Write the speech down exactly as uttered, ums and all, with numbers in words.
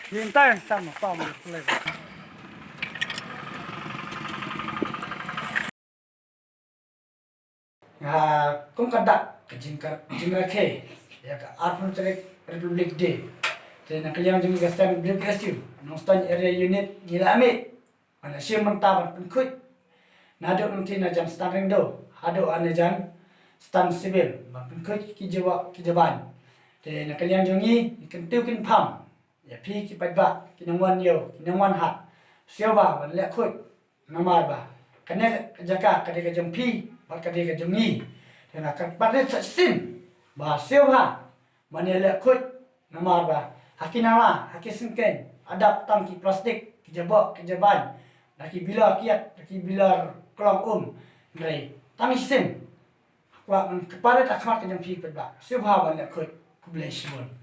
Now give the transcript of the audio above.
Hi ntai tam tam play. Nga kum ka dak ka jingkar jingrakhe ïa ka arphew tarik Republic Day. Te na ka liang jong ka Stan W S U Nongstoiñ Area Unit ngi la mih ban ïa shim bynta ban pynkhuid naduh nangtei na jan Stan Ringdaw haduh na jan Stan Civil ban pynkhuid ki jaba ki jaban. Te na ka liang jong ngi ngi kyntu kynpham ïa phi ki paidbah ki nongwan ïew ki nongwan hat, sngewbha ban leh khuid namar ba kane ka jaka ka dei ka jong phi bad ka dei ka jong ngi. Te nga kyrpad rit sa shisien ba sngewbha ban ïa leh khuid namar ba ha ki nala ha ki syngkien la dap tang ki plastik, ki jaba ki jaban, da ki bilor kiad, da ki bilor klong um. Hynrei tang shisien kwah ban kyrpad rit ha khmat ka jong phi paidbah, sngewbha ban leh khuid. Khublei shibun.